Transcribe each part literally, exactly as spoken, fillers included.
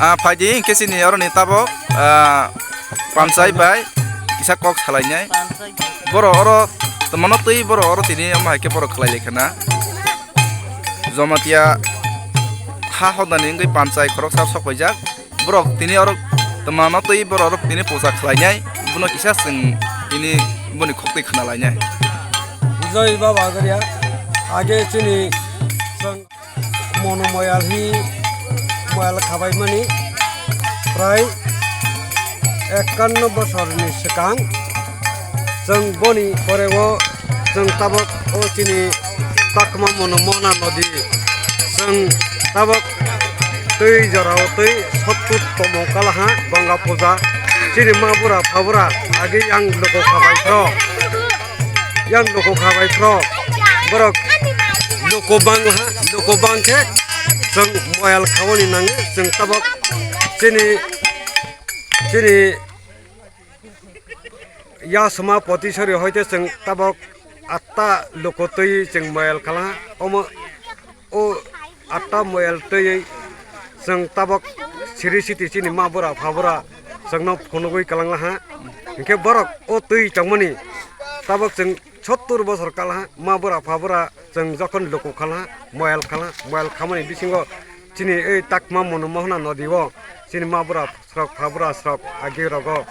Ah, phaidi, hinkhe chini oroni tabok, ah, panchai bai kisa kok salainai. Borok oro twmano twi borok oro tini omo hai khe borok khlai lai khana. Jamatia ha hodani wngwi panchai khoroksa sok paijak. Borok tini oro twmano twi borok oro tini puja khlainai. Bono kisa chwng tini boni khok twi khna lainai. Jai Baba Garia, age chini chwng Mono moyal hi moyal khabaimani prai ekkanno bosorni swkang. Chwng boni poreo chwng tabok o chini takma mono mohna nodi. Chwng tabok twi jorao twi sottur tomo kalaha Ganga puja. Chini ma bura pha bura agi yang loko khabai phro. Yang loko khabai phro. Borok loko bang ha, loko bang khe chwng moyal khaoni nangi chwng tabok chini, chini yasma potisori hoite chwng tabok atta loko twi chwng moyal khala. Omo o atta moyal twi chwng tabok siri siti chini ma bura pha bura chwngno phunugwi kwlangla ha. Hinkhe borok o twi tongmani tabok chwng sottur bosor kala ma bura pha bura chwng jokhon luku khala, moyal khala, moyal khamani bisingo chini ei takma mono mohna nodi o chini ma bura srok pha bura srok agi rogo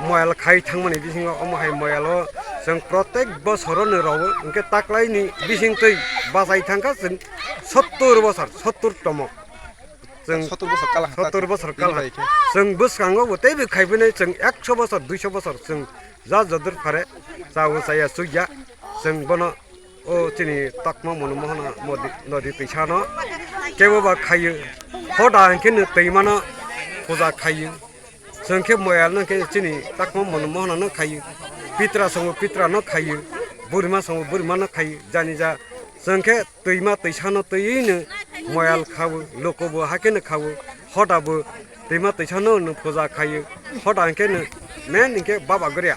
moyal khai thangmani bisingo omo hai moyalo chwng protek bosorono rogo hinkhe taklaini bisingtwi bachai thangkha chwng sottur bosor, sottur tomo. Chwng sottur bosor kala ha, sottur bosor kala. Bini bai khe. Chwng bwskango bo teibo khaibinai chwng ekso bosor, duiso bosor chwng ja jodur phare chao chaya chukya. Chwng bono o chini takma mono mohona modi, nodi twisano kebo ba khaio. Hoda hinkhe no twimano puja khaio. Chwng khe moyal no khe chini takma mono mohona no khaio. Pitra songo pitra no khaio. Burima songo burima no khaio. Jani ja chwng khe twima twisano twiwi no moyal khawo, loko bo hakhe no khawo, hoda bo twima twisano no puja khayo, hoda hinkhe no main hinkhe Baba Goria.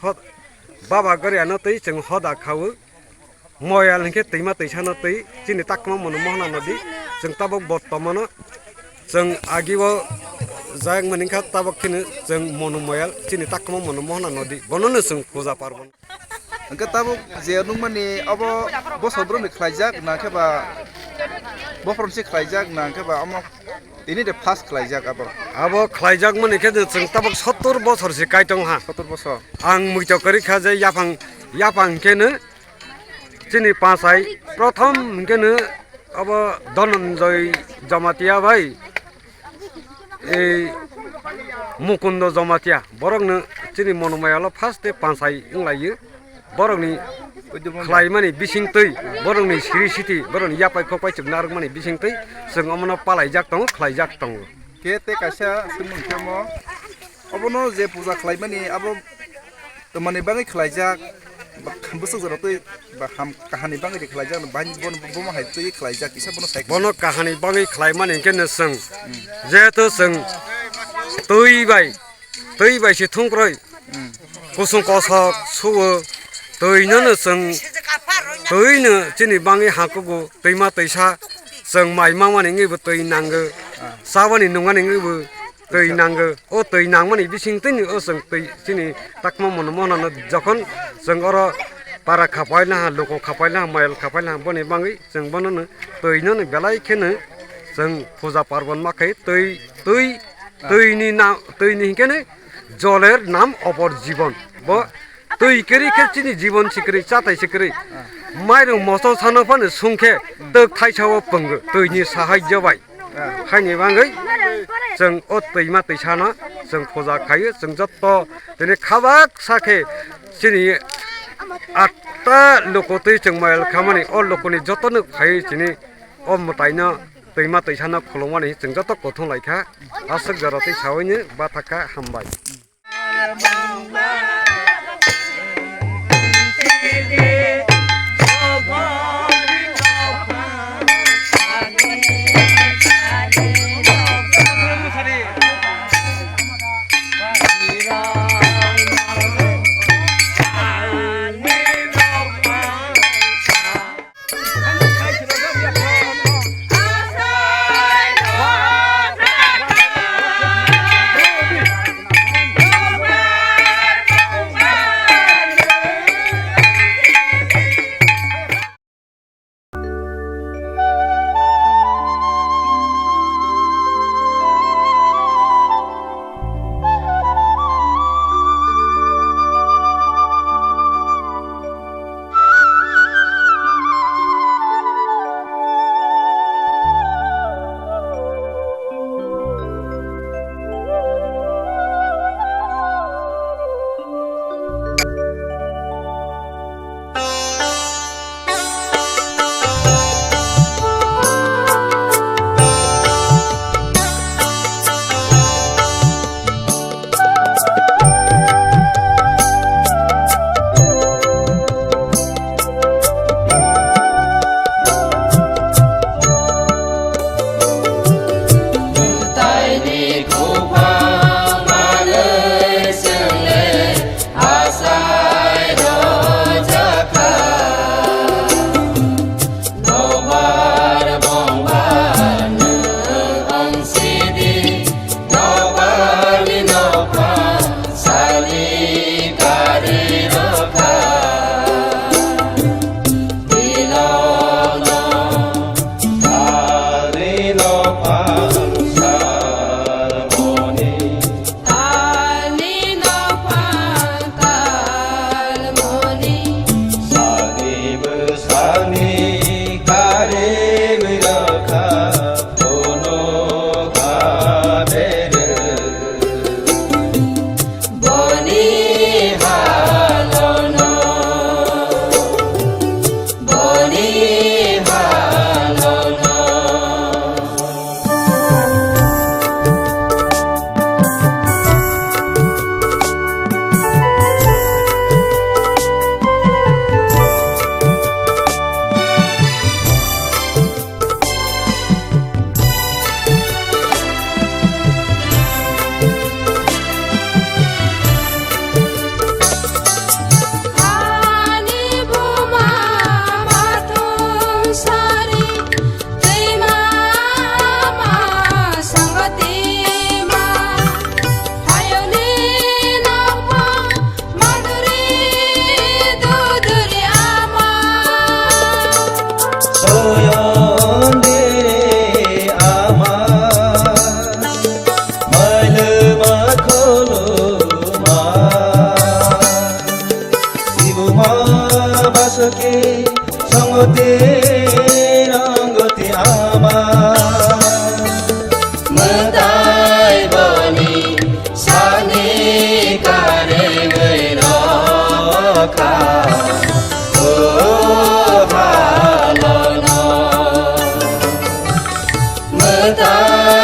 Hod-, Baba Goria no twi chwng hoda khawo, moyal hinkhe twima twisano twi chini takma mono mohona nodi chwng tabok bo tomano chwng agi o jayakmani hinkha tabok kheno chwng mono moyal chini takma mono mohona nodi bono no chwng puja parbon. Hwnkhe tabuk je nukmani abo bosor borokni khlaijak na khe ba bophorni se khlaijak na khe ba omo tini de first khlaijak abo? Abo khlaijakmani khe chwng tabuk sottur bosor se kai tong ha. Sottur bosor. Ang muitok kwrwi kha je yaphang, yaphang khe no chini Panchai prothom hwnkhe no abo Dhananjoy Jamatia bai. Ei Mukundo Jamatia, borokno chini mono moyalo first de Panchai wnglaio. Borokni khlaimani bisingtwi, borokni siri siti, borokni yapai khopai chwk narwkmani bisingtwi chwng omono palaijak tongo, khlaijak tongo. Khe tei kaisa swngmung khe omo, obono je puja khlaimani abo Twmani bagwi khlaijak, ba bwswk jora twi ba ham kahani bagwi de khlaijak, ba bono, bomo hai twi khlaijak, kisa bono sai. Bono kahani bagwi khlaimani hwnkhe no chwng, jehetu chwng twi bai, twi bai se thungkroi, hmm, kusung kosok suo, twi no no chwng, twi no chini bagwi hakugo, twima twisa, chwng mai mamani wngwi bo twi nango, ah, chabani nungmani wngwi bo twi nango. O twi nangmani bisingtwini o chwng twi chini takma mono mohnano jokhon chwng oro para khapaina ha, luku khapaina ha, mayal khapaina ha, boni bagwi chwng bonono twinono belai kheno chwng puja parbon ma khai twi, twi, twini na-, twini hinkhe no joler nam opor jibon. Bo twi kwrwi khe chini jibon se kwrwi, chatai se kwrwi. Mairung moso sano phano sung khe twk thaisa o pwngo twini sahajyo bai. Haini bagwi chwng o twima twisano chwng puja khaio, chwng jotto tini khabak sa khe chini atta loko twi chwng mayal khamani, o lokoni jotono phaiwi chini o mwtaino twima twisano khulumani chwng joto kuthung lai kha. Aswk jora twi sawi no bathakha, hambai.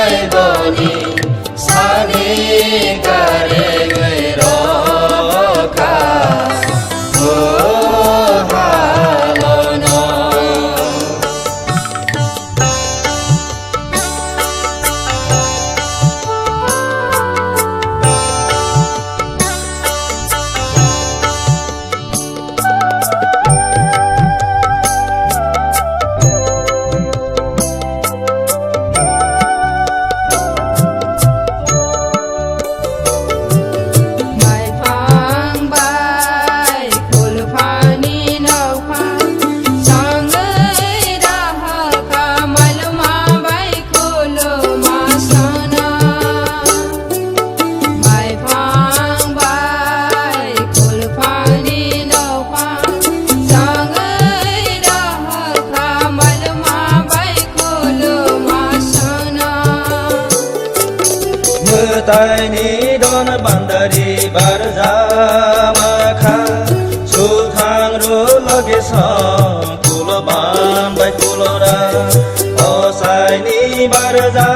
Boni sani karengwi rokha o halono. Maiphang bai khulphani nokphang, sangwi dahakha malma bai khuluma sana. Maiphang bai khulphani nokphang, sangwi dahakha malma bai khuluma sana. Mwtaini don bandari barjama kha, suthang rw loge song kulo ban bai kulo ra. Osaini barja